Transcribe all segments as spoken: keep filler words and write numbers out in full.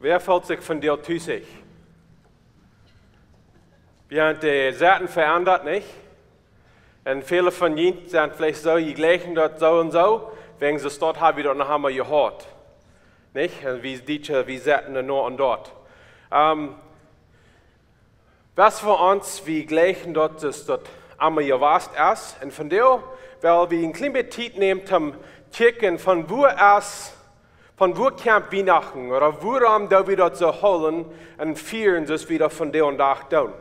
Wäa felt sikj vondoag tus? Wie haben de Sitten veendat, nich? Un väle von junt sent veleicht soo, jie jlikjen daut soo un soo, wäajen see daut haben, wie daut noch emma jehaut. Nich? Un wie Dietsche, wie sitten doa nu un doa. Ähm, waut fa ons, wie jlikjen daut, daut daut emma jewast es. Un vondoag well wie een kjlien bät Tiet nämen toom kjikjen von wua es, von wua kjemt Wienachten, ooda wuarom doo wie daut soo hoolen un fieren, soo aus wie daut vondoag doonen.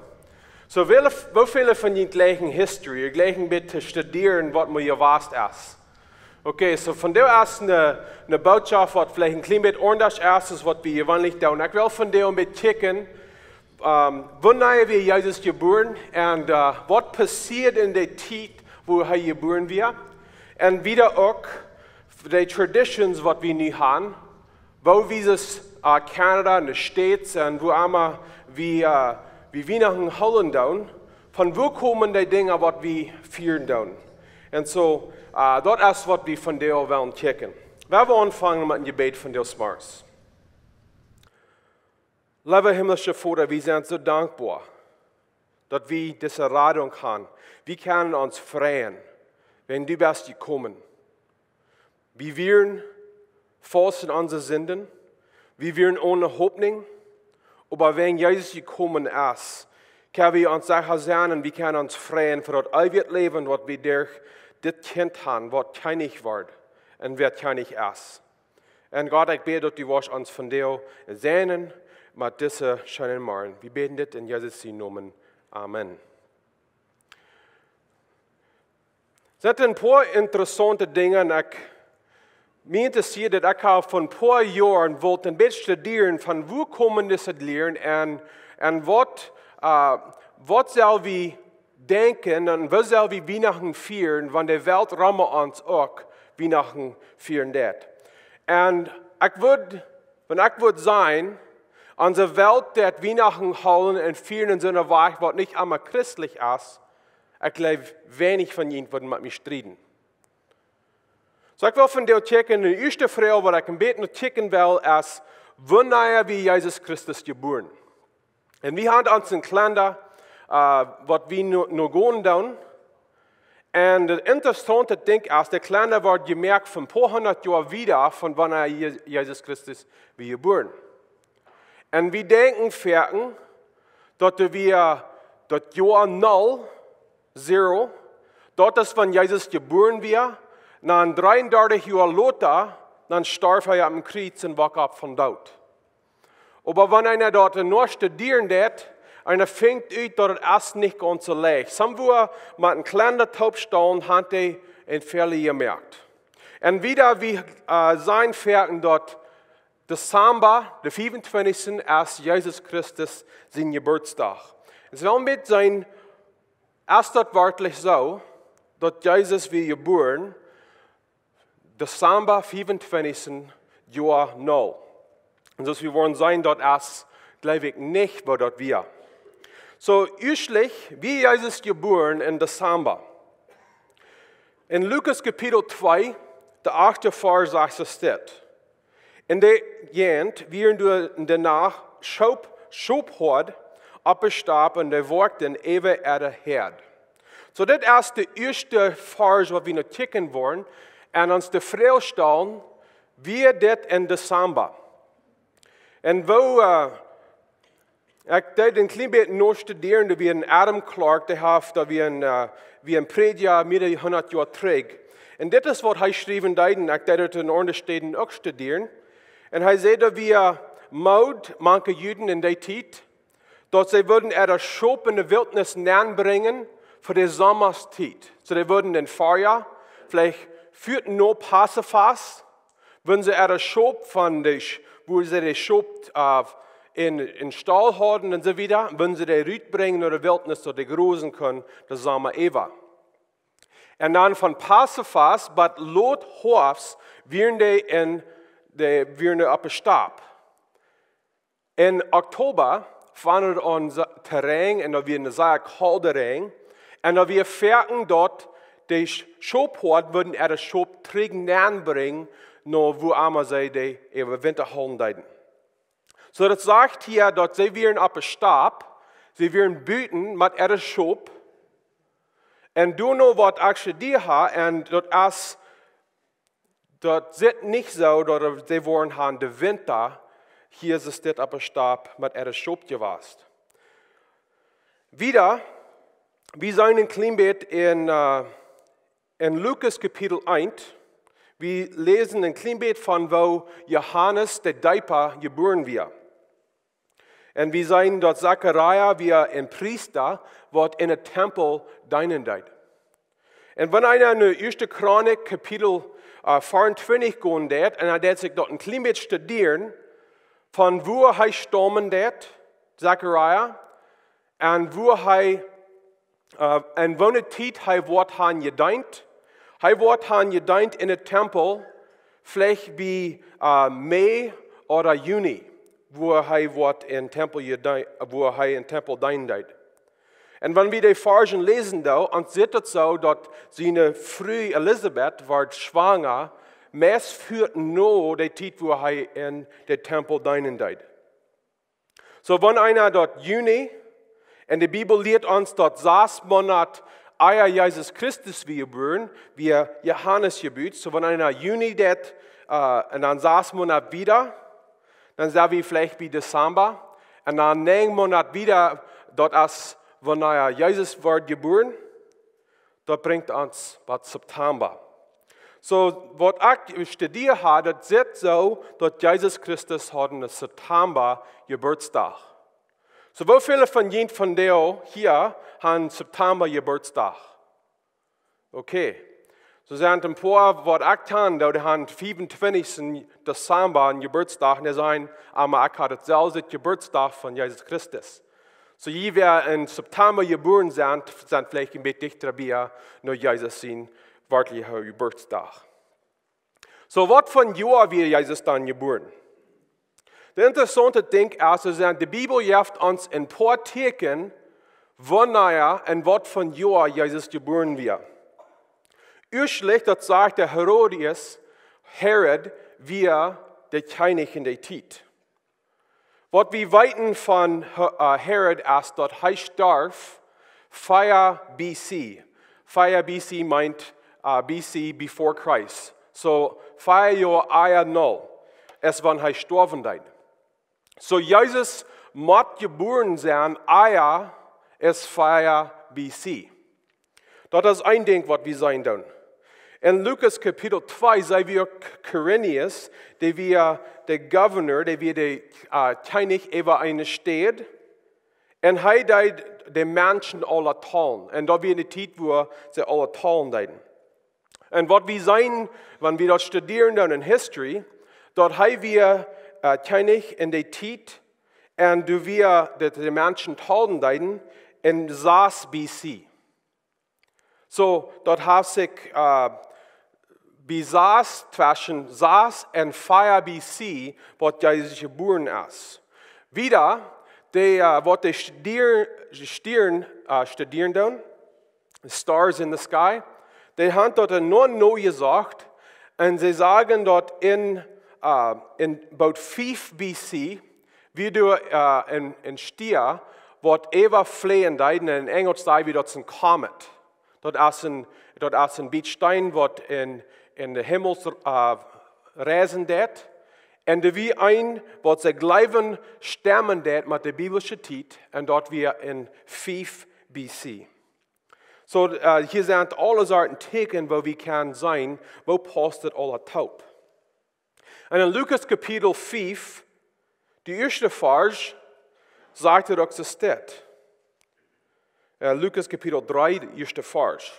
Soo, woo väle, woo väle von junt jlikjen History, jlikjen een bät to studieren, waut mau jewast es? Okay, soo vondoag es eene, eene Bootschoft, waut veleicht een kjlien bät aundasch es, aus waut wie jeweenlich doonen. Ekj well vondoag een bät kjikjen, ähm, wanea wort Jesus jebuaren un, äh, waut passieed en de Tiet, wua hee jebuaren wort. Un wieda uk de Traditions, waut wie nu haben, woo wie daut, äh, Canada, en de States un wua emma wie, äh, wie Wienachten hoolen doonen, von wua komen dee Dinja, waut wie fieren doonen. Un soo, äh, daut es, waut wie vondoag wellen kjikjen. Wie wellen aunfangen met een Jebäd vondoag zemorjes. Leewa himmlischa Voda, wie sent soo dankboa, daut wie dise Radunk haben. Wie kjennen ons freien, wan du best jekomen. Wie wieren faust en onse Sinden, wie wieren one Hopninj, oba wan Jesus jekomen es, kjenn wie ons secha sennen un wie kjennen ons freien fa daut eewje Läwen, waut wie derch dit Kjint haben, waut Kjennich wort un wäa Kjennich es. Un Gott, ekj bäd, daut du woascht ons vondoag säajnen met dise scheene Morjen. Wie bäden dit en Jesus sienen Nomen. Amen. Daut sent een poa interessaunte Dinja un ekj, mie interesieet daut, ekj hab fa een poa Joaren wullt een bät studieren von wua komen dise Lieren un, un waut, äh, waut sell wie denkjen un woo sell wie Wienachten fieren, wan de Welt rom ons uk Wienachten fieren deit. Un ekj wudd, wan ekj wudd sajen, onse Welt deit Wienachten hoolen un fieren en soone Wies, waut nich emma christlich es, ekj jleew, weinich von junt wudden met mie strieden. Soo, ekj well vondoag kjikjen, de ieeschte Froag, waut ekj een bät no kjikjen well, es, wanea wort Jesus Christus jebuaren? Un wie haben onsen Kalenda, äh, waut wie nu, nu gonen doonen. Un daut interessaunte Dinkj es, de Kalenda wort jemoakt von poa hundat Joa wieda von wanea Je-, Jesus Christus wort jebuaren. Un wie denkjen foaken, daut wie daut Joa null, zero, daut es wan Jesus jebuaren wort, un dan dreeundartich Joa lota, dan storf hee aum Kjriez un wuak opp vom Doot. Oba wan eena daut nu studieren deit, eena finjt ut, daut et es nich gaunz soo leicht. Somewhere met een Kalenda toopstalen, haben dee een Fäla jemoakt. Un wieda wie, äh, seenen foaken, daut Dezamba, de fiefuntwintichste, es Jesus Christus sien Jeburtsdach. Un soo well wie seenen, es daut werkjlich soo, daut Jesus wort jebuaren, Dezamba fiefuntwintichste, Joa null? Un soo aus wie woaren seenen, daut es, jleew ekj nich, woo daut wia. Soo, ieeschtlich, wort Jesus jebuaren en Dezamba. En Lukas Kapitel twee, de achte Varsch sajcht dit. En de Jent wieren doa en de Nacht Schop, Schophoad oppjestonen, dee woakten äwa äare Häad. Soo, dit es de ieeschte Varsch, waut wie nu kjikjen woaren, un ons de Froag stalen, wia dit en Dezamba? Un woo, äh, ekj deed een kjlien bät nostudieren, doa wia een Adam Clarke, dee haft, doa wia een, äh, wia een Prädja, mea aus hundat Joa trigj. Un dit es waut hee schreef en Dieden, ekj deed et en aundre Städen uk studieren. Un hee säd, daut wia Mood mank de Juden en dee Tiet, daut see wudden äare Schop en de Wiltnis nenbrinjen fa de Somatiet. Soo, dee wudden em Farjoa, veleicht ver un no Passafast, wan see äare Schop von de Sch-, wua see de Schop, äh, en, em Staul hauden un soo wieda, wan see dee rutbrinjen no de Wiltnis, daut dee grosen kunnen, de Soma äwa. Un dan von Passafast bat lot Hoafst wieren dee en, dee wieren dee oppjestonen. En Oktoba funk et aun sea-, to räajnen un daut wia een sea kolda Räajen. Un daut wia foaken daut de Sch-, Schophoad wudden äare Schop trigj nenbrinjen, no wua emma see dee äwa Winta hoolen deeden. So daut sajcht hia, daut see wieren opp de Stap, see wieren buten met äare Schop. Un doano waut ekj studieet ha, un daut es, daut sitt nich soo, daut see wieren aun de Winta, hia es dit opp de Stap met äare Schop jewast. Wieda, wie seenen een kjlien bät en, äh, en Lukas Kapitel eent, wie läsen een kjlien bät von woo Johanes de Deepa jebuaren wia. Un wie seenen daut Zachariah wia een Priesta, waut en dän Tempel deenen deed. Un wan eena en de Ieeschte Chronik Kapitel, äh, vea un twintich gonen deit, un hee deit sikj daut een kjlien bät studieren, von wua hee staumen deit, Zachariah, un wua hee, äh, un woone Tiet hee woat han jedeent. Hee woat han jedeent en dän Tempel, veleicht bie, äh, Mai ooda Juni, wua hee woat en Tempel jedei-, wua hee en Tempel deenen deed. Un wan wie de Varschen läsen doonen, dan sitt et soo, daut siene Fru Elisabet wort schwanga, meist ver no de Tiet, wua hee en dän Tempel deenen deed. So, wan eena daut Juni, un de Bibel lieet ons, daut sas Moonat ea Jesus Christus wia jebuaren, wia Johanes jebuaren. So, wan eena Juni deit, äh, un dan sas Moonat wieda, dan sent wie veleicht bie Dezemba. Un dan näajen Moonat wieda, daut es, wan ea Jesus wort jebuaren. Daut brinjt ons bat Septemba. So, waut ekj studieet ha, daut sitt soo, daut Jesus Christus haud en Septemba Jeburtsdach. So, woo väle von junt vondoag hia han Septemba Jeburtsdach? Okay. So sent een poa, waut ekj kjan, dee han fiefuntwintichsten Dezemba een Jeburtsdach, un dee sajen, "Oba ekj ha daut selwje Jeburtsdach von Jesus Christus." So, jie, wäa en Septemba jebuaren sent, sent veleicht een bät dichta bie no Jesus sien werkjlicha Jeburtsdach. So, waut fa Joa wia Jesus dan jebuaren? De interessaunte Dinkj es, es daut de Bibel jeft ons een poa Tieekjen, wanea un waut fa Joa Jesus jebuaren wia. Ieeschtlich, daut sajcht, de Herodias, Herod, wia de Kjennich en dee Tiet. Waut wie weeten von He-, äh, Herod es, daut hee storf vea B C. Vea B C meent, äh, B C before Christ. So, vea Joa ea null es wan hee stoawen deed. So, Jesus mott jebuaren sennen ea es vea B C. Daut es een Dinkj, waut wie seenen doonen. En Lukas Kapitel twee seenen wie uk Kyrenius, dee wia de Governor, dee wia de, äh, Kjennich äwa eene Staut. Un hee deed de Menschen aula talen. Un daut wia de Tiet, wua see aula talen deeden. Un waut wie seenen, wan wie daut studieren doonen en History, daut hee wia, äh, Kjennich en dee Tiet, un doa wia daut de Menschen talen deeden en sas B C. So, daut haft sikj, äh, bie sas, tweschen sas un vea B C, waut Jesus jebuaren es. Wieda, dee, äh, waut de Stieren, Stieren, äh, studieren doonen, stars in the sky, dee han daut ea no nojesocht, un see sajen daut en, äh, en about fief B C, wia doa, äh, een, een Stia, waut äwa fleajen deed, un en Enjelsch saj wie daut es een comet. Daut es een, daut es een bät Steen, waut en, en de Himmel, äh, reisen deed. Un doa wia een, waut see jleewen, stemmen deed met de biblische Tiet, un daut wia en fief B C. So, äh, hia sent aule Sorten Tieekjen, wua wie kjennen seenen, woo pausst daut aula toop. Un en Lukas Kapitel fief, de ieeschte Varsch, sajcht et uk soo, steit. Äh, Lukas Kapitel dree, de ieeschte Varsch.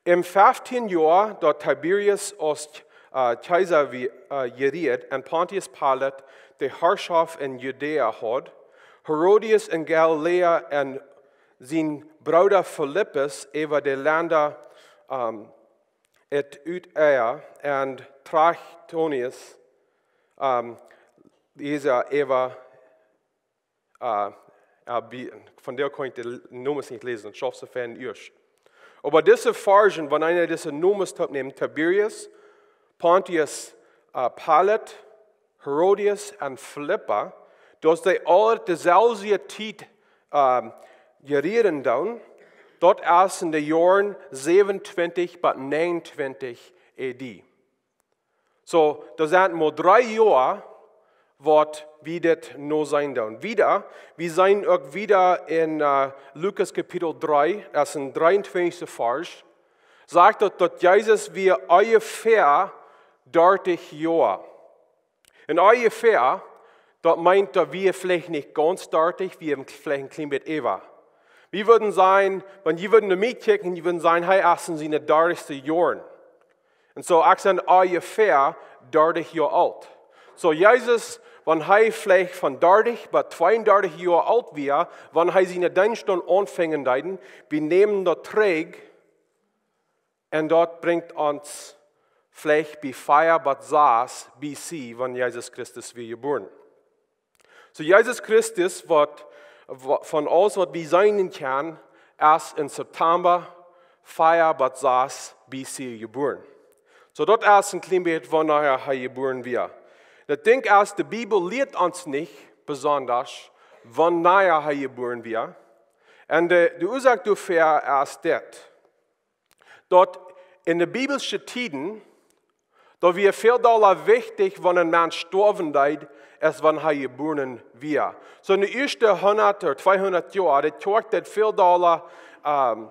Em feftieenden Joa, daut Tiberius aus, äh, Kjeisa wie-, äh, jerieed un Pontius Pilat de Harschoft en Judäa haud, Herodias en Galiläa un sien Brooda Filippus äwa de Lenda, ähm, Iturea un Trachonitis, ähm, dise äwa, äh, äh, bi-, vondoag kaun ekj de Nomes nich läsen, daut schauft soo fein ieescht. Oba dise Varschen, wan eena dise Nomes toop nemt, Tiberius, Pontius, äh, Pilat, Herodias un Filippa, Daut see aul deeselwje Tiet ähm, jerejieren doonen, daut es en de Joaren säwenuntwintich bat näajenuntwintich A D. So, daut sent mau dree Joa, waut wie dit nu seenen doonen. Wieda, wie seenen uk wieda en äh, Lukas Kapitel dree, daut es en dreeuntwintichsten Varsch, sajcht daut, daut Jesus wia onjefäa dartich Joa. En onjefäa, daut meent daut wia veleicht nich gaunz dartich, wia veleicht een kjlien bät äwa. Wie wudden sajen, wan jie wudden no mie kjikjen, jie wudden sajen, hee es en siene dartichste Joaren. Un soo, ekj sie onjefäa dartich Joa oolt. So Jesus, wan hee veleicht von dartich bat tweeundartich Joa oolt wia, wan hee siene Deenst aunfunk, dan, wie nämen daut trigj, un daut brinjt ons veleicht bie vea bat sas B C, wan Jesus Christus wia jebuaren. So Jesus Christus, waut, waut von aules waut wie seenen kjennen, es en September vea bat sas B C jebuaren. So daut es een kjlien bät wanea hee jebuaren wia. Daut Dinkj es, de Bibel lieet ons nich besondasch wanea hee jebuaren wia. Un de, de Uasoak doafäa es dit. Daut en de biblische Tieden, daut wia väl dolla wichtich, wan een Mensch stoawen deed, aus wan hee jebuaren wia. So en de ieeschte hundat ooda tweehundat Joa, de Kjoakj deed väl dolla ähm,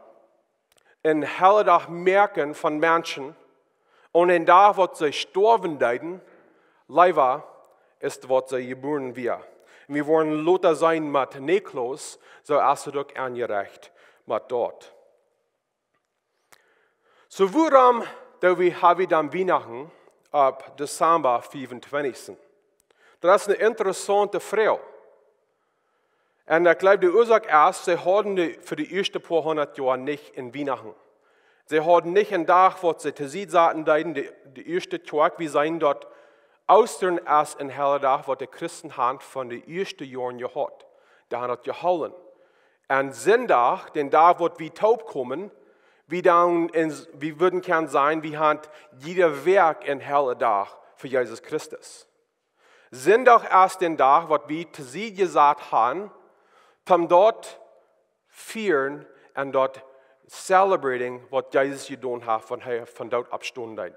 een Heiljedach moaken von Menschen, un een Dach waut see stoawen deeden, leewa aus waut see jebuaren wia. Un wie woaren lota seenen met Nikolaus, soo es et uk aunjerecht met daut. So wuarom doo wie, ha wie dan Wienachten opp Dezamba fiefuntwintichsten? Daut es eene interessaunte Froag. Un ekj jleew, de Uasoak es, see hauden de, fa de ieeschte poa hundat Joa nich en Wienachten. See hauden nich een Dach waut see to Sied saten deeden, de, de ieeschte Kjoakj, wie seenen daut Oostren es een Heiljedach waut de Christen han von de ieeschte Joaren jehaut. Dee han daut jehoolen. Un Sindach, dän Dach waut wie toopkomen, wie dan en, wie wudden kjennen sajen, wie han jiede Wäakj een Heiljedach fa Jesus Christus. Sindach es dän Dach waut wie to Sied jesat han, om daut fieren un daut celebrating waut Jesus jedonen haft, wan hee von doot oppjestonen es.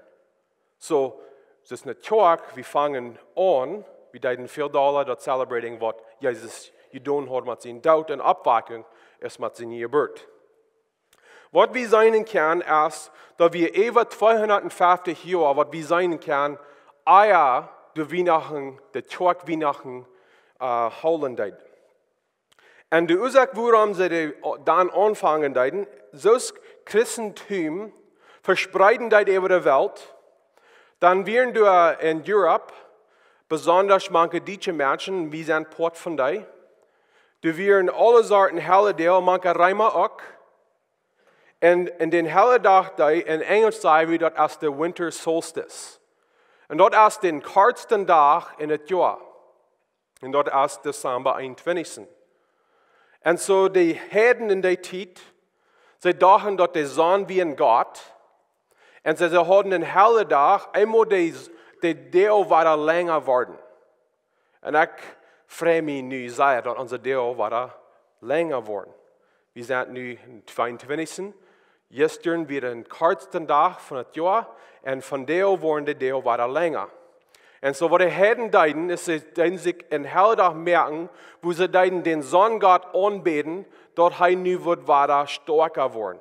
So, daut es eene Kjoakj, wie fangen aun, wie deeden väl dolla daut celebrating waut Jesus jedonen haud met sienen Doot un Oppwakjunk aus met siene Jeburt. Waut wie seenen kjennen es, daut wie äwa tweehundat fieftich Joa, waut wie seenen kjennen, ea de Wienachten, de Kjoakj Wienachten äh, hoolen deed. Un de Uasoak wuarom see dee dan aunfangen deeden, soo aus Christentum vespreeden deed äwa de Welt, dan wieren doa en Europe, besondasch mank de dietsche Menschen, wie sent Poat von dee, doa wieren aule Sorten Heiljedoag, mank de Reema uk. Un, un dän Heiljedach, dee en Enjelsch saj wie daut es de Winter Solstice. Un daut es dän kortsten Dach en daut Joa. Un daut es Dezamba eenuntwintichsten. Un soo de Heiden en dee Tiet, see dochten daut de Sonn wia een Gott. Un see, see hauden een Heiljedach, eemol de, de Doag wada lenja worden. Un ekj frei mie nu sea daut onse Doag wada lenja worden. Wie sent nu en tweeuntwintichsten. Jistren wia dän kortsten Dach von daut Joa un vondoag woaren de Doag wada lenja. Un soo waut de Heiden deeden, es see deeden sikj een Heiljedach moaken, wua see deeden dän Sonngott aunbäden, daut hee nu wudd wada stoakja woaren.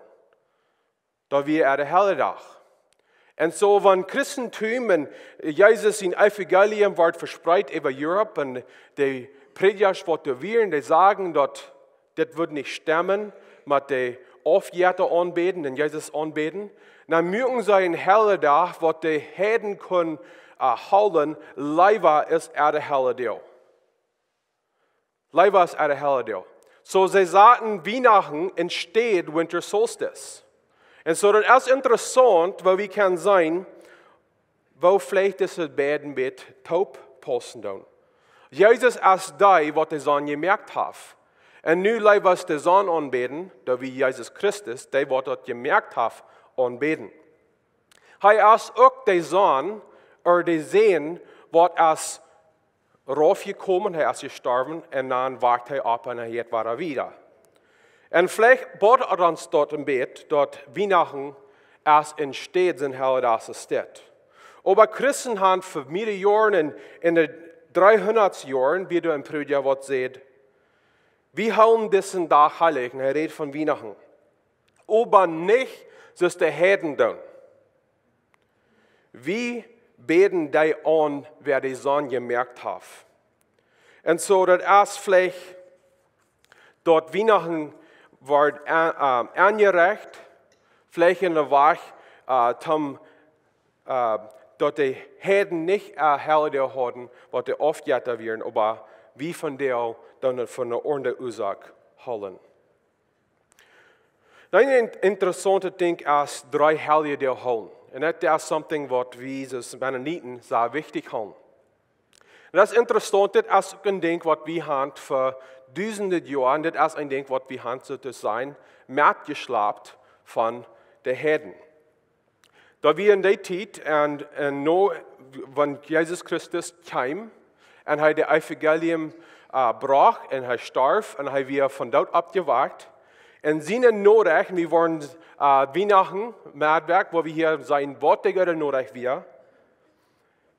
Daut wia äa Heiljedach. Un soo wan Christentum un Jesus sien Evangelium wort vespreet äwa Europe un de Prädjasch waut doa wieren, dee sagen daut dit wudd nich stemmen met de Aufjetta aunbäden un Jesus aunbäden, dan muaken see een Heiljedach waut de Heiden kunnen äh, hoolen, leewa aus äa Heiljedoag. Leewa aus äa Heiljedoag. So see saten Wienachten enne Städ Winter Solstice. Un soo daut es interessaunt, woo wie kjennen seenen, woo veleicht dise beide een bät toop paussen doonen. Jesus es dee waut de Sonn jemoakt haft. Un nu leewa aus de Sonn aunbäden, daut wie Jesus Christus, dee waut daut jemoakt haft, aunbäden. Hee es uk de Sonn, ooda de Sonn, waut aus raufjekomen, hee es jestorwen, un dan woakt hee opp un hee jeit wada wieda. Un veleicht bott ons daut een bät, daut Wienachten es een Städ, een Heljedaach es Städ. Oba Christen han fa miere Joaren, en, en de dreehundat Joaren, wia doa een Prädja waut säd: "Wie hoolen disen Dach heilich", un hee rät von Wienachten. "Oba nich, soo aus de Heiden doonen. Wie bäden dee aun, wäa de Sonn jemoakt haft." Un soo, daut es veleicht daut Wienachten woat aun-, äh, aunjerecht, veleicht en de Wajch, äh, tom, äh, daut de Heiden nich, äh, Heljedoag hauden, waut de Aufjetta wieren, oba wie vondoag dan daut fa eene aundre Uasoak hoolen. Dan een in-, interessauntet Dinkj es dree Heljedoag hoolen. Un daut es something waut wie aus Mennoniten sea wichtich hoolen. Un daut es interessaunt, dit es uk een Dinkj waut wie han fa dusende Joaren, un dit es een Dinkj waut wie han, soo to sajen, metjeschlapt von de Heiden. Daut wia en dee Tiet, un, un no, wan Jesus Christus kjeem, un hee daut Evangelium, äh, brocht, un hee storf, un hee wia von doot oppjewakjt, un siene Norecht, un wie woaren, äh, Wienachten, Montag, wua wie hia seenen, waut de goode Norecht wia,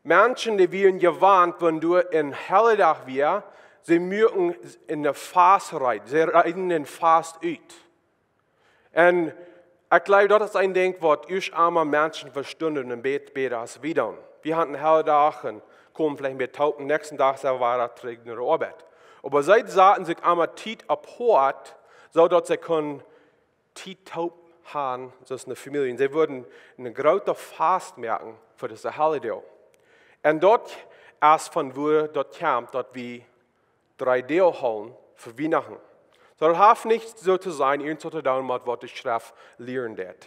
Menschen, dee wieren jewant, wan doa een Heljedoag wia, see muaken een Fast reed. See reeden een Fast ut. Un ekj jleew, daut es een Dinkj waut ons aule Menschen vestunden een bät bäta aus wie dan. Wie hauden een Heljedoag un komen veleicht een bät toop, un dän näakjsten Dach sent wie wada trigj no de Oabeit. Oba see saten sikj aule Tiet apoat, soo daut see kunnen Tiet toop han, soo aus eene Famielje. Un see wudden een grootet Fast moaken fa dise Heljedoag. Un daut es von wua daut kjemt, daut wie dree Doag hoolen fa Wienachten. Soo, daut haft nich soo to sennen, irjent soo to doonen met waut de Schreft lieren deit.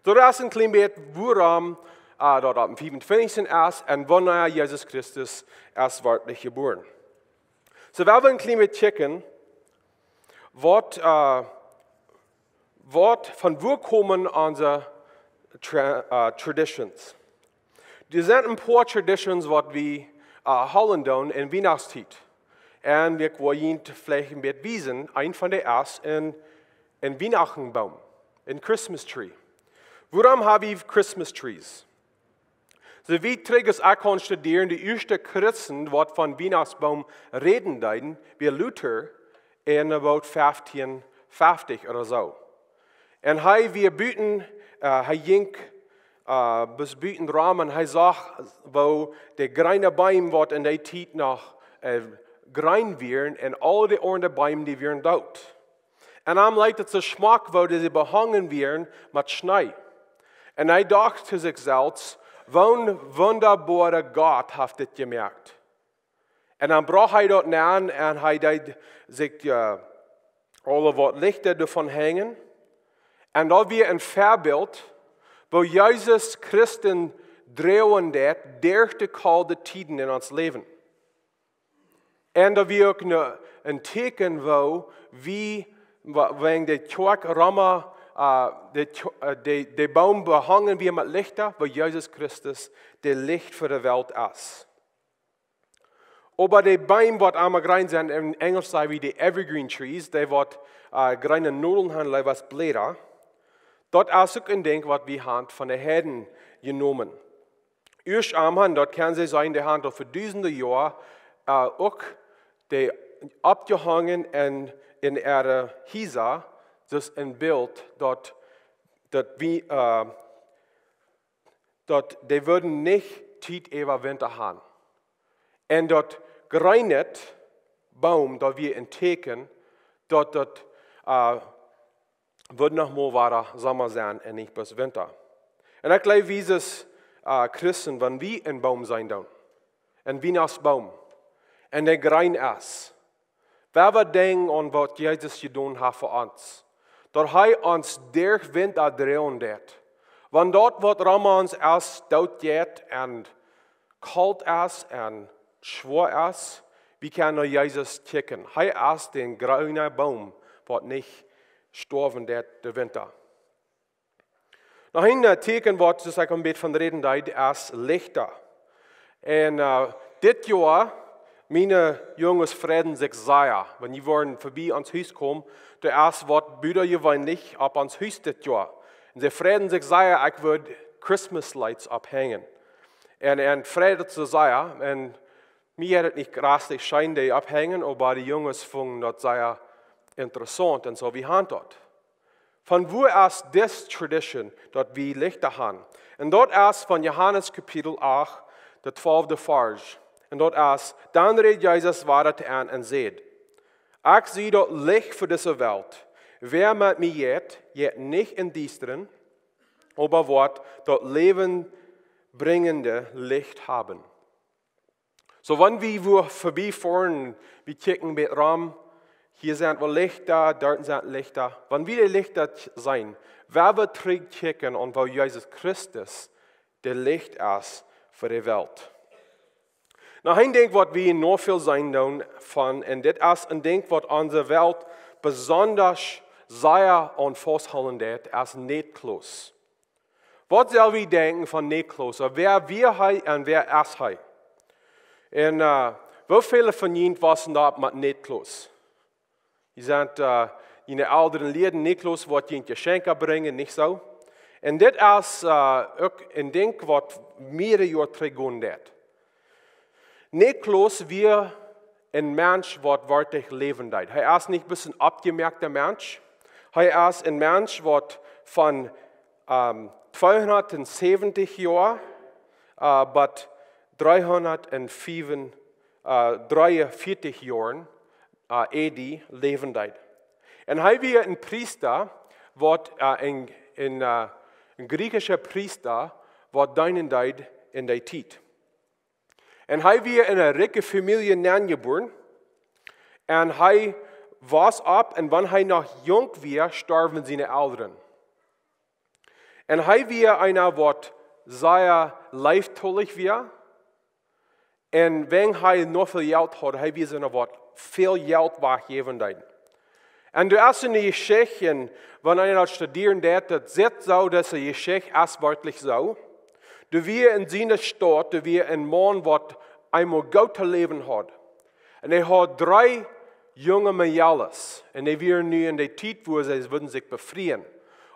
Soo, daut es een kjlien bät, wuarom, äh, daut opp dän fiefuntwintichsten es un wanea Jesus Christus es werkjlich jebuaren. Soo, wie wellen een kjlien bät checken, waut, äh, waut, von wua komen onse Tra-, äh, Traditions? Doa sent een poa Traditions waut wie, äh, hoolen doonen en Wienachtstiet. Un ekj well junt veleicht een bät wiesen, een von dee es een, een Wienachtenboom, een Christmas tree. Wuarom ha wie Christmas trees? Soo wiet trigj aus ekj kaun studieren, de ieeschte Christen waut von Wienachtsboom räden deeden, wia Luther en about feftieen feftich ooda soo. Un hee wia buten, äh, hee jinkj, äh, bat buten rom un hee sach, woo de jreene Beem waut en dee Tiet noch, äh, jreen wieren un aul de aundre Beem dee wieren doot. Un am leet daut soo schmock, woo dee behongen wieren met Schnee. Un hee docht to sikj selfst: "Waut een wundaboara Gott haft dit jemoakt." Un dan brocht hee daut nenn un hee deed sikj, äh, aule waut Lichta doavon henjen. Un daut wia een Väabilt, woo Jesus Christus droagen deed derch de kolde Tieden en ons Läwen. Un daut wia uk een, een Tieekjen, woo wie, wa-, wan de Kjoakj rom, äh, de Kjo-, äh, de, de Boom behongen wia met Lichta, woo Jesus Christus daut Licht fa de Welt es. Oba de Beem waut emma jreen sent, en Enjlisch saj wie de evergreen trees, dee waut, äh, jreene Nodeln han, leewa aus Bläda, daut es uk een Dinkj waut wie han von de Heiden jenomen. Ieescht emol, daut kaun see sennen, dee han daut fa dusende Joa, äh, uk dee oppjehongen en, en äare Hiesa, daut es een Bilt daut, daut wie, äh, daut dee wudden nich Tiet äwa Winta han. Un daut jreene Boom, daut wia een Tieekjen, daut daut, äh, wudd noch mol wada Somma sennen un nich bloos Winta. Un ekj jleew, wie aus, äh, Christen, wan wie een Boom seenen doonen, een Wienachtsboom, un dee jreen es, wan wie denkjen aun waut Jesus jedonen haft fa ons, daut hee ons derch Winta droagen deit. Wan daut waut rom ons es doot jeit un kolt es un schwoa es, wie kjennen no Jesus kjikjen. Hee es dee jreene Boom, waut nich stoawen deit de Winta. Noch een, äh, Tieekjen waut, soo aus ekj een bät von räden deed, es Lichta. Un, äh, Dit Joa, miene Junges freiden sikj sea, wan dee wieren verbie ons Hus komen, doa es waut butajeweenlich opp ons Hus dit Joa. Un see freiden sikj sea, ekj wudd Christmas lights opphenjen. Un, un freiden sikj sea, un mie haud et nich jreslich scheen dee opphenjen, oba de Junges fungen daut sea interessaunt un soo, wie han daut. Von wua es dise tradition, daut wie Lichta han? Un daut es von Johanes Kapitel acht, de twalfte Varsch. Un daut es: Dan räd Jesus wada to an un säd: Ekj sie daut Licht fa dise Welt. Wäa met mie jeit, jeit nich em Diestren, oba woat daut läwenbrinjende Licht haben. Soo, wan wie wua verbie foaren, wie kjikjen bät rom, hia sent waut Lichta, doa sent Lichta. Wan wie de Lichta seenen, woa wie trigj kjikjen aun woo Jesus Christus daut Licht es fa de Welt. Nu, een Dinkj waut wie noch väl seenen doonen von, un dit es een Dinkj waut onse Welt besonda sea aun fausthoolen deit, es Niklaus. Waut sell wie denkjen von Niklaus? Wäa wia hee un wäa es hee? Un, äh, woo väle von junt wausen opp met Niklaus? Jie sent, äh, june Elren lieeden Niklaus waut junt Jeschenkja brinjen, nich soo? Un dit es, äh, uk een Dinkj waut mierere Joa trigj gonen deit. Niklaus wia een Mensch waut werkjlich läwen deed. Hee es nich bloos een oppjemoakta Mensch. Hee es een Mensch waut von, ähm, tweehundatsäwentich Joa, äh, bat dreehundatfief, äh, dreeunvieetich Joaren, äh, A D läwen deed. Un hee wia een Priesta, waut, äh, een, een, äh, een griechischa Priesta, waut deenen deed en dee Tiet. Un hee wia en eene rikje Famielje nenjebuaren. Un hee wauss opp, un wan hee noch junk wia, storwen siene Elren. Un hee wia eena waut sea leeftolich wia. Un wan hee noch väl Jelt haud, hee wia eena waut väl Jelt wajchjäwen deed. Un doa es eene Jeschicht, un wan eena daut studieren deit, daut sitt soo, daut dise Jeschicht es werkjlich soo. Doa wia en siene Staut, doa wia een Maun waut eemol goot to läwen haud. Un hee haud dree junge Mejales. Un dee wieren nu en dee Tiet, wua see wudden sikj befrieen.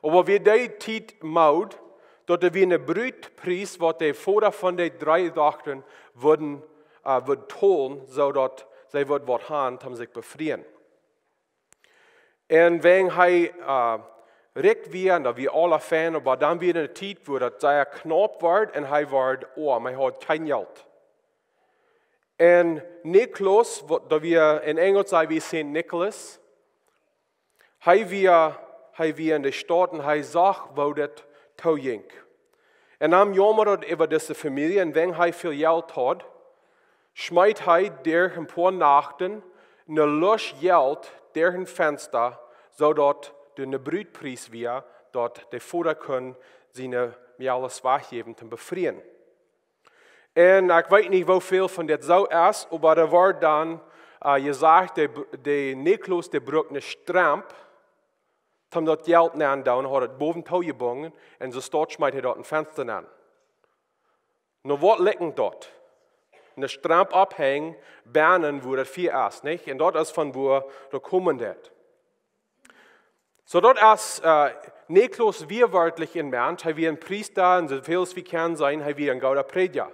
Oba wia dee Tiet mood, daut doa wia een Brutpries, waut de Voda von dee dree Dochta wudden, äh, wudd tolen, soo daut see wudd waut han, om sikj befrieen. Un wan hee, äh, rikj wia, un daut wia aula fein, oba dan wia eene Tiet, wua daut sea knaup wort, un hee wort oam, hee haud kjeen Jelt. Un Niklaus, waut, daut wia en Enjelsch saj wie Saint Nicholas, hee wia, hee wia en de Staut un hee sach, woo daut toojinkj. Un am jaumad daut äwa dise Famielje, un wan hee väl Jelt haud, schmeet hee derch een poa Nachten eene Lusch Jelt derch een Fensta, soo daut doa een Brutpries wia, daut de Voda kunn siene Mejales wajchjäwen toom befrieen. Un ekj weet nich, woo väl von dit soo es, oba doa wort dan, äh, jesajcht, de, de Niklaus, dee brukt eene Stramp, om daut Jelt nenn to doonen, haud et bowen toojebungen, un soo staut schmeet hee daut een Fensta nenn. Nu, waut likjent daut? Eene Stramp opphenjen, bennen, wua daut Fia es, nich? Un daut es von wua daut komen deit. Soo daut es, äh, Niklaus wia werkjlich een Mensch, hee wia een Priesta, un soo väl aus wie kjennen seenen, hee wia een gooda Prädja.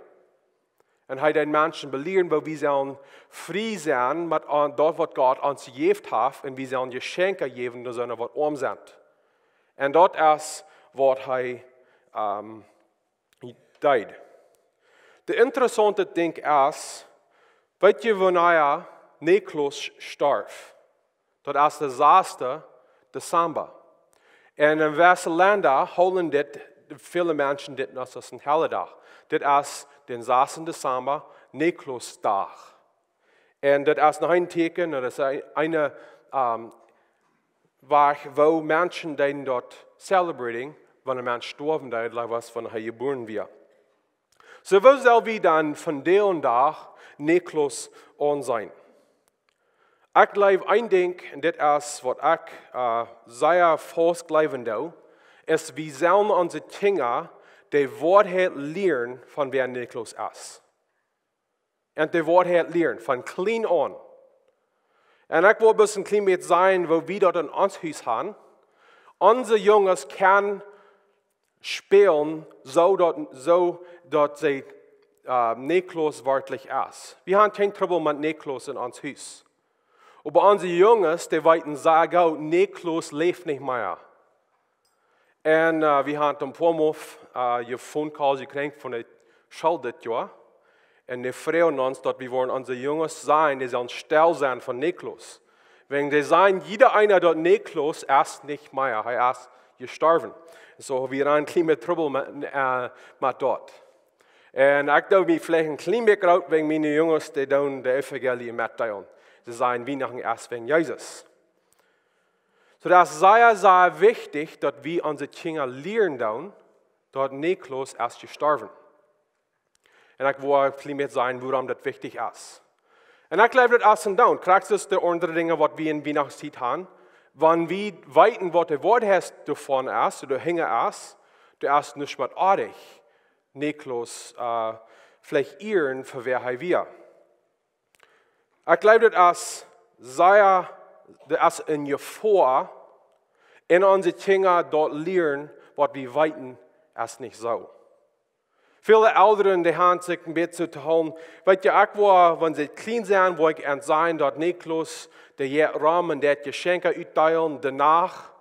Un hee deed Menschen belieren, woo wie sellen frie sennen met aun daut, waut Gott ons jejäft haft, un wie sellen Jeschenkja jäwen, doa sent waut oam sent. Un daut es waut hee, ähm, deed. De interessaunte Dinkj es, weet jie, wanea Niklaus storf? Daut es de sasta Dezamba. Un en wesse Lenda hoolen dit, väle Menschen dit noch aus een Heiljedach. Dit es dän sasta Dezamba, Niklausdach. Un daut es noch een Tieekjen, daut es een, een, ähm, Wajch, woo Menschen deeden daut celebrating, wan een Mensch stoawen deed, like, waut wan hee jebuaren wia. Soo, woo sell wie dan vondoag Niklaus aunseenen? Ekj jleew, een Dinkj, un dit es waut ekj, äh, sea faust jleewen doo, es, wie sellen onse Kjinja de Woarheit lieren von wäa Niklaus es. un de Woarheit lieren von kjlien aun. Un ekj well bloos een kjlien bät sajen, woo wie daut en ons Hus haben. Onse Junges kjennen spälen, soo daut, soo daut see, äh, Nikolaus werkjlich es. Wie haben kjeen Trubbel met Nikolaus en ons Hus. Oba onse Junges, dee weeten sea goot, Nikolaus läft nich mea. Un, äh, wie haben een poa Mol, äh, je Phone Calls jekjräajen von de School dit Joa. Un dee froagen ons, daut wie wellen onse Junges sajen, dee sellen stell sennen von Nikolaus. Wäajen dee sajen, jieda eena, daut Nikolaus es nich mea, hee es jestorwen. Soo, wie haben een kjlien bät Trubbel met, äh, met daut. Un ekj doo mie veleicht een kjlien bät groot wäajen miene Junges, dee doonen de Evangelie metdeelen. See sajen, Wienachten es wäajen Jesus. Soo, daut es sea, sea wichtich, daut wie onse Kjinja lieren doonen, daut Nikolaus es jestorwen. Un ekj well een kjlien bät sajen, wuarom daut wichtich es. Un ekj jleew, daut es een Doonen. Krakjt soo aus de aundre Dinja, waut wie en Wienachtstiet haben. Wan wie weeten, waut de Woarheit doavon es, ooda hinja es, dan es nuscht mea oajch, Nikolaus, äh, veleicht ieren fa wäa hee wia. Ekj jleew, daut es sea, daut es een Jefoa, un onse Kjinja daut lieren, waut wie weeten, es nich soo. Väle Elren, dee haben sikj een bät soo to hoolen. Weet jie, ekj woa, wan see kjlien sent, woa ekj an sajen, daut Nikolaus, dee jeit rom un deit Jeschenkja utdeelen, de Nacht.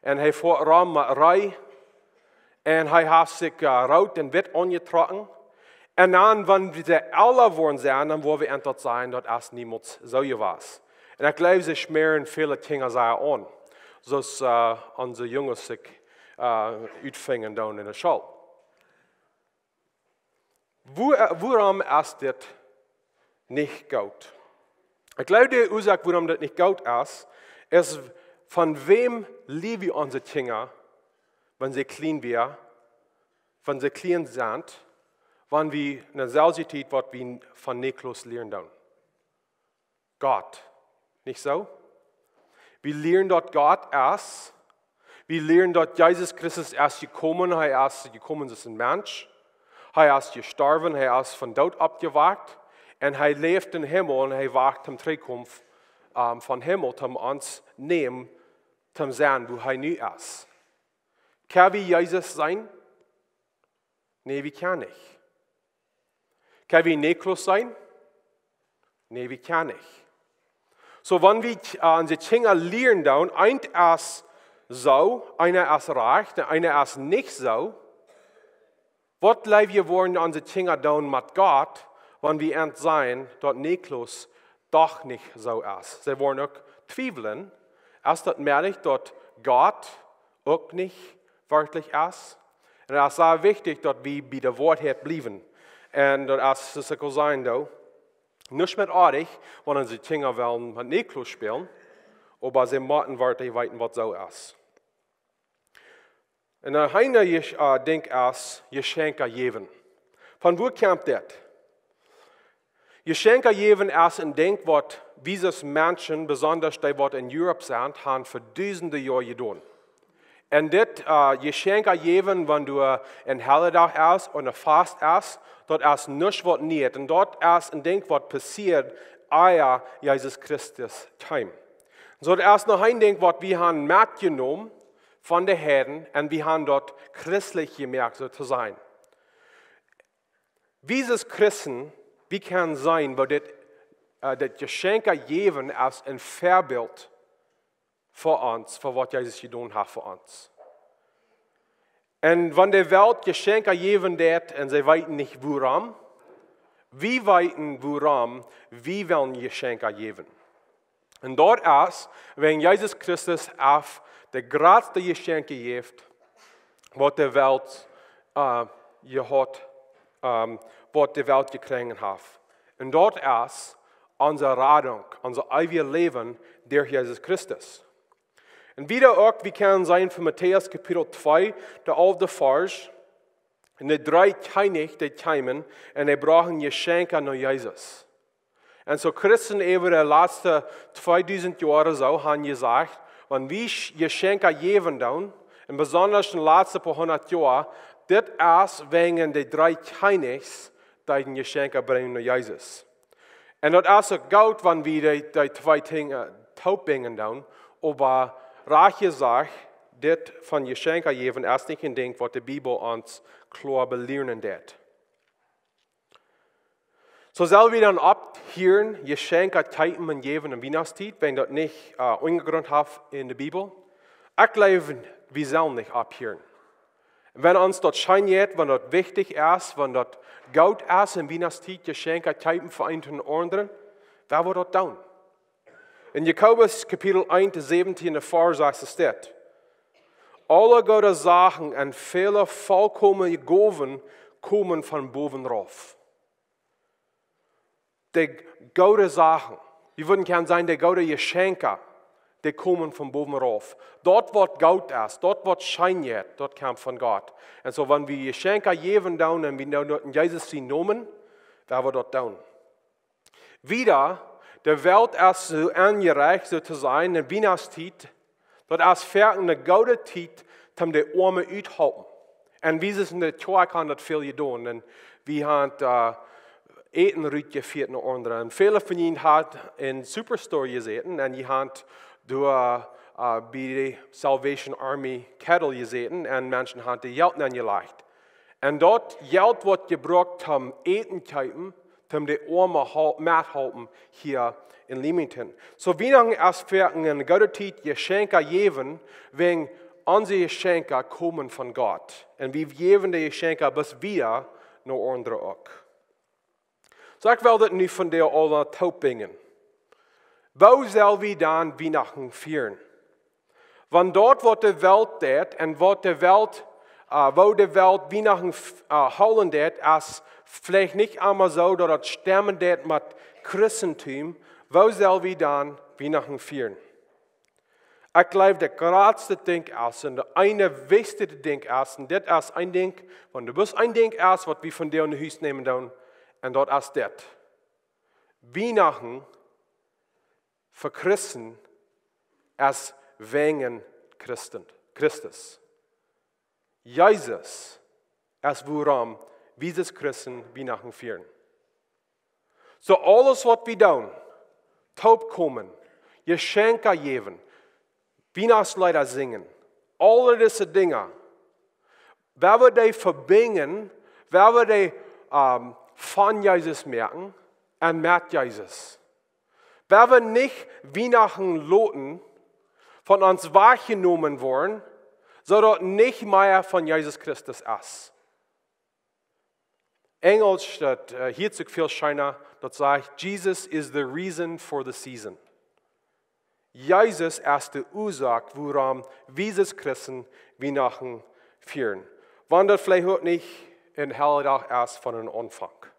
Un hee foat rom met Reed. Un hee haft sikj, äh, root un witt aunjetrocken. Un dan, wan see elra woaren sent, dan woa wie an daut sajen, daut es niemols soo jewast. Un ekj jleew, see schmäaren väle Kjinja sea aun. Soo aus, äh, onse Junges sikj, äh, utfinjen doonen en de School. Woo-, äh, wuarom es dit nich goot? Ekj jleew, de Uasoak, wuarom dit nich goot es, es, von wäm lieren wie onse Kjinja, wan see kjlien wia, wan see kjlien sent, wan wie en de selwje Tiet, waut wie von Nikolaus lieren doonen? Gott. Nich soo? Wie lieren, daut Gott es. Wie lieren, daut Jesus Christus es jekomen. Hee es jekomen aus een Mensch. Hee es jestorwen. Hee es vom Doot oppjewakjt. Un hee läft em Himmel un hee wajcht toom trigjkomen, ähm, vom Himmel, toom ons nämen, toom sennen, woo hee nu es. Kjenn wie Jesus seenen? Nä, wie kjennen nich. Kjenn wie Nikolaus seenen? Nä, wie kjennen nich. Soo, wan wie, äh, onse Kjinja lieren doonen, eent es soo, eena es rajcht un eena es nich soo, waut jleew jie woaren onse Kjinja doonen met Gott, wan wie an sajen, daut Nikolaus doch nich soo es? See woaren uk twiewlen, es daut mäajlich, daut Gott uk nich werkjlich es? Un daut es sea wichtich, daut wie bie de Woarheit bliewen. Un daut es, soo aus ekj aul säd, doa, nuscht mea oajch, wan onse Kjinja wellen met Nikolaus spälen, oba see motten werkjlich weeten, waut soo es. Un dan een, äh, Dinkj es, Jeschenkja jäwen. Von wua kjemt dit? Jeschenkja jäwen es een Dinkj, waut wie aus Menschen, besonda dee, waut en Europa sent, haben fa dusende Joa jedonen. Un dit, äh, Jeschenkja jäwen, wan doa een Helledach es ooda een Fast es, daut es nuscht, waut nich. Un daut es een Dinkj, waut passieed, ea Jesus Christus kjeem. Soo, daut es noch een Dinkj, waut wie haben metjenomen von de Heiden un wie haben daut christlich jemoakt, soo to sajen. Wie aus Christen, wie kjennen seenen, woo dit, äh, daut Jeschenkja jäwen es een Väabilt fa ons, fa waut Jesus jedonen haft fa ons. Un wan de Welt Jeschenkja jäwen deit un see weeten nich wuarom, wie weeten wuarom, wie wellen Jeschenkja jäwen. Un daut es, wäajen Jesus Christus haft daut jratste Jeschenkj jejäft, waut de Welt, äh, jehaut, ähm, waut de Welt jekjräajen haft. Un daut es onse Radunk, onse eewje Läwen derch Jesus Christus. Un wieda uk, wie kjennen seenen von Matäus Kapitel twee, de alfte Varsch, un de dree Kjennichs, dee kjeemen un dee brochten Jeschenkja no Jesus. Un soo Christen äwa de latste tweedusend Joa soo haben jesajcht, wan wie Sch-, Jeschenkja jäwen doonen, un besonda en de latste poa hundat Joa, dit es wäajen de dree Kjennichs, dee Jeschenkja brinjen no Jesus. Un daut es uk goot, wan wie dee, dee twee Dinja toopbinjen doonen, oba rajcht jesajcht, dit von Jeschenkja jäwen es nich een Dinkj, waut de Bibel ons kloa belieren deit. Soo sell wie dan opphieren, Jeschenkja kjeepen un jäwen en Wienachtstiet, wan daut nich, äh, Unjagrunt haft en de Bibel? Ekj jleew, wie sellen nich opphieren. Wan ons daut scheen jeit, wan daut wichtich es, wan daut goot es, en Wienachtstiet Jeschenkja kjeepen fa eent un aundren, woa wie daut doonen. En Jakobus Kapitel eent, de säwentieende Varsch sajcht et dit: Aule goode Sachen un väle volkomne Gowen komen von bowen rauf. De goode Sachen, wie wudden kjennen sajen, de goode Jeschenkja, dee komen von bowen rauf. Daut waut goot es, daut waut scheen jeit, daut kjemt von Gott. Un soo, wan wie Jeschenkja jäwen doonen un wie doonen daut en Jesus sienen Nomen, woa wie daut doonen. Wieda, de Welt es soo aunjerecht, soo to sajen, en Wienachtstiet, daut es foaken eene goode Tiet, om de Oame uttohalpen. Un wie sent en de Kjoakj han daut väl jedonen. Un wie han, äh, Äten rutjefieet no aundre. Un väle von junt han en Superstore jesäten un jie han doa, äh, bie de Salvation Army Kettel jesäten un Menschen han doa Jelt nenjelajcht. Un daut Jelt woat jebrukt om Äten kjeepen, om de Oame hal-, methalpen hia en Leamington. Soo, Wienachten es foaken eene goode Tiet, Jeschenkja jäwen, wäajen onse Jeschenkja komen von Gott. Un wie jäwen de Jeschenkja bloos wieda no aundre uk. Soo, ekj well daut nu vondoag aula toopbinjen. Woo sell wie dan Wienachten fieren? Wan daut waut de Welt deit un waut de Welt, äh, woo de Welt Wienachten f-, äh, hoolen deit, es veleicht nich emma soo daut et stemmen deit met Christentum, woo sell wie dan Wienachten fieren? Ekj jleew, daut jratste Dinkj es, un daut eene wichtichste Dinkj es, un dit es een Dinkj, wan doa bloos een Dinkj es, waut wie vondoag no Hus nämen doonen, un daut es dit: Wienachten fa Christen es wäajen Christen, Christus. Jesus es wuarom wie aus Christen Wienachten fieren. Soo aules waut wie doonen, toopkomen, Jeschenkja jäwen, Wienachtsleeda sinjen, aule dise Dinja, woa wie dee vebinjen, woa wie dee, ähm, von Jesus moaken un met Jesus. Woa wie nich Wienachten loten von ons wajchjenomen woaren, soo daut nich mea von Jesus Christus es. Enjelsch, daut, äh, hieet sikj väl scheena, daut sajcht: "Jesus is the reason for the season." Jesus es de Uasoak, wuarom wie aus Christen Wienachten fieren. Wan daut veleicht uk nich een Heljedach es von een Aunfank.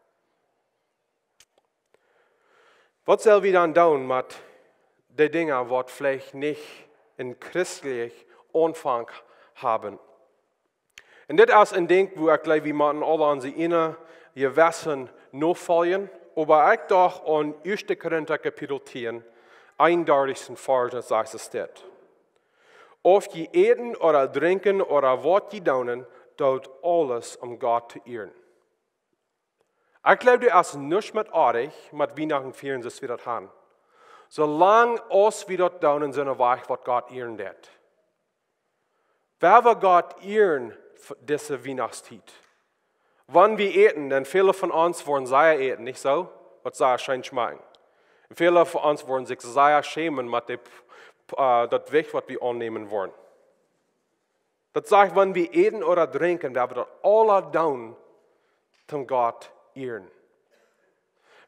Waut sell wie dan doonen met de Dinja, waut veleicht nich een christlichen Aunfank haben? Un dit es een Dinkj, wua ekj jleew, wie motten aule aun siene Jewessen nofoljen. Oba ekj docht aun Ieeschte Korinta Kapitel tieen, eenundartichsten Varsch, daut sajcht et dit: "Auf jie äten ooda drinkjen ooda waut jie doonen, doot aules om Gott to ieren." Ekj jleew, doa es nuscht met oajch, met Wienachten fieren, soo aus wie daut han. Soo lang aus wie daut doonen en soon Wajch, waut Gott ieren deit. Woa wie Gott ieren f-, dise Wienachtstiet? Wan wie äten, un väle von ons woaren sea äten, nich soo? Waut sea scheen schmakjen. Un väle von ons woaren sikj sea schämen met de, äh, daut Jewicht, waut wie aunnämen woaren. Daut sajcht, wan wie äten ooda drinkjen, woa wie daut aules doonen, om Gott ieren.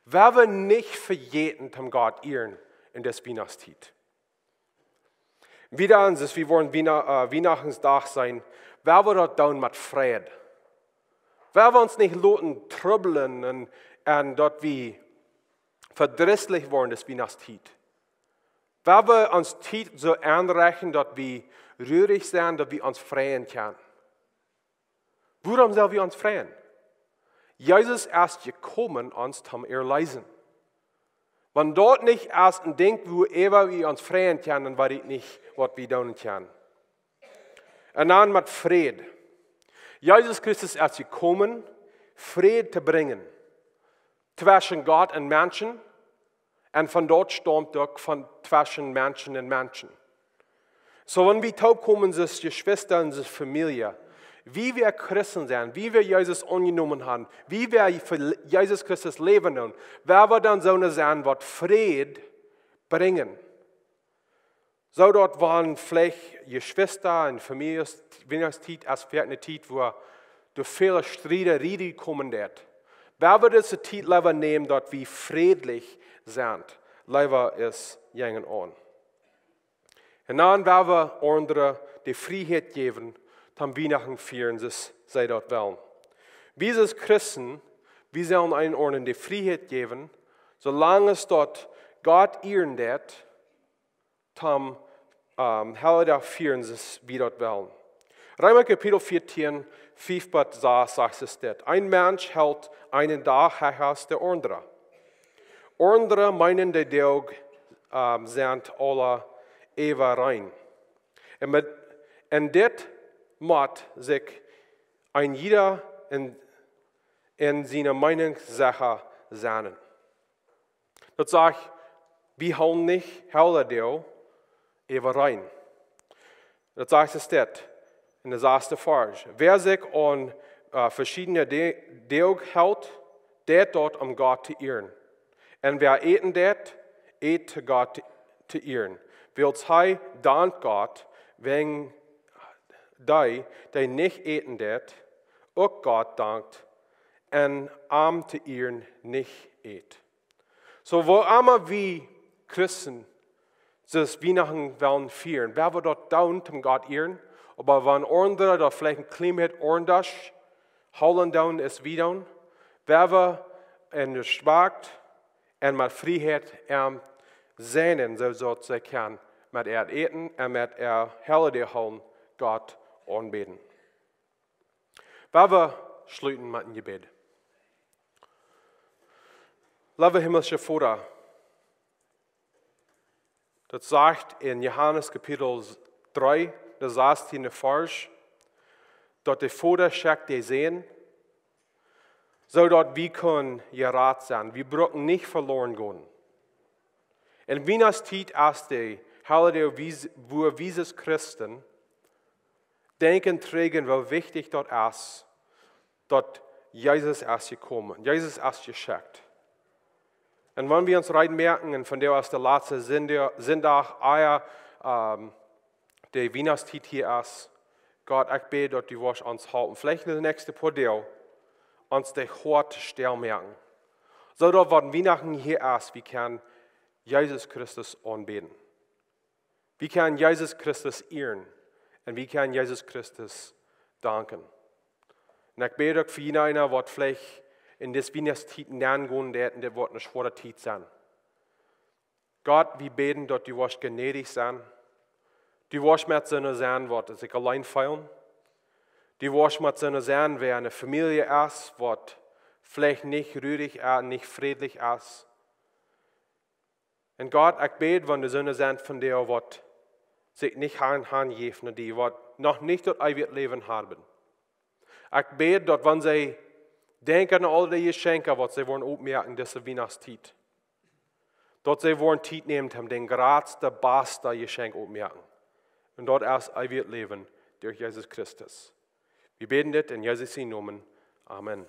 Woa wie nich vejäten, om Gott ieren en dise Wienachtstiet. Wieda, un soo aus wie woaren Wiena-, äh, Wienachtensdach seenen, woa wie daut doonen met Freid. Woa wie ons nich loten trubblen un, un daut wie vedrisslich woaren dise Wienachtstiet. Woa wie ons Tiet soo aunrechten, daut wie ruhich sent, daut wie ons freien kjennen. Wuarom sell wie ons freien? Jesus es jekomen, ons to erleesen. Wan daut nich es een Dinkj, wuaräwa wie ons freien kjennen, dan weet ekj nich, waut wie doonen kjennen. Un dan met Fräd. Jesus Christus es jekomen, Fräd to brinjen tweschen Gott un Menschen, Un von doa staumt uk von tweschen Menschen un Menschen. Soo, wan wie toopkomen aus Jeschwista un aus Famielje, wie wie Christen sent, wie wie Jesus aunjenomen haben, wie wie fa Jesus Christus läwen doonen, woa wie dan soone sent, waut Fräd brinjen. Soo daut wan veleicht Jeschwista un Famieljes, Wienachtstiet es veleicht eene Tiet, wua doa väle Striede rutkomen deit. Woa wie dise Tiet leewa nämen, daut wie frädlich sent, leewa aus jäajen aundre. Un dan woa wie aundre de Frieheit jäwen, toom Wienachten fieren, soo aus see daut wellen. Wie aus Christen, wie sellen eenen aundren de Frieheit jäwen, soo lang aus daut Gott ieren deit, toom, ähm, Heljedach fieren, soo aus wie daut wellen. Reema Kapitel vieetieen, fiew bat sas sajcht et dit: Een Mensch helt eenen Dach hecha aus de aundre. Aundre meenen, de Doag, ähm, sent aula äwa rein. Un met, un dit mott sikj een jieda en, en siene Meenunk secha sennen. Daut sajcht, wie hoolen nich Heljedach äwa rein. Daut sajcht et dit en de sasste Varsch: Wäa sikj aun, äh, veschiedne De-, Doag helt, deit daut om Gott to ieren. Un wäa äten deit, ät to Gott to ieren. Wiels hee dankt Gott, wäajen dee, dee nich äten deit, uk Gott dankt, un am to ieren nich ät. Soo, woo emma wie Christen dise Wienachten wellen fieren, woa wie daut doonen, om Gott ieren, oba wan aundre daut veleicht een kjlien bät aundasch hoolen doonen aus wie doonen, woa wie en Respekt un met Frieheit an sennen, soo daut see kjennen met äa Äten un met äa Heljedach hoolen Gott aunbäden. Woa wie schluten met een Jebäd. Leewa himmlischa Voda, daut sajcht en Johanes Kapitel dree, de sastieende Varsch, daut de Voda schekjt dän Sän, soo daut wie kjennen jerat sennen. Wie brucken nich veloren gonen. Un Wienachtstiet es de Heljedach, woo wie aus Christen denkjen, träajen, woo wichtich daut es, daut Jesus es jekomen, Jesus es jeschekjt. Un wan wie ons reed moaken, un vondoag es de latste Sindach, Sindach ea, ähm, de Wienachtstiet hia es, Gott, ekj bäd, daut du woascht ons halpen, veleicht en de näakjste poa Doag, ons daut Hoat stäl moaken. Soo daut wan Wienachten hia es, wie kjennen Jesus Christus aunbäden. Wie kjennen Jesus Christus ieren. Un wie kjennen Jesus Christus danken. Un ekj bäd uk fa jieda eena, waut veleicht en dise Wienachtstiet nengonen deit, un dit woat eene schwoare Tiet sennen. Gott, wie bäden, daut du woascht jnädich sennen. Du woascht met soone sennen, waut sikj auleen feelen. Du woascht met soone sennen, wäa en eene Famielje es, waut veleicht nich ruich es, nich frädlich es. Un Gott, ekj bäd, wan doa soone sent vondoag, waut sikj nich han, hanjäwen, dee waut noch nich daut eewje Läwen haben. Ekj bäd, daut wan see denkjen aun aul dee Jeschenkja, waut see woaren opmoaken dise Wienachtstiet, daut see woaren Tiet nämen, om daut jratste, baste Jeschenkj opmoaken. Un daut es eewjet Läwen derch Jesus Christus. Wie bäden dit en Jesus sienen Nomen. Amen.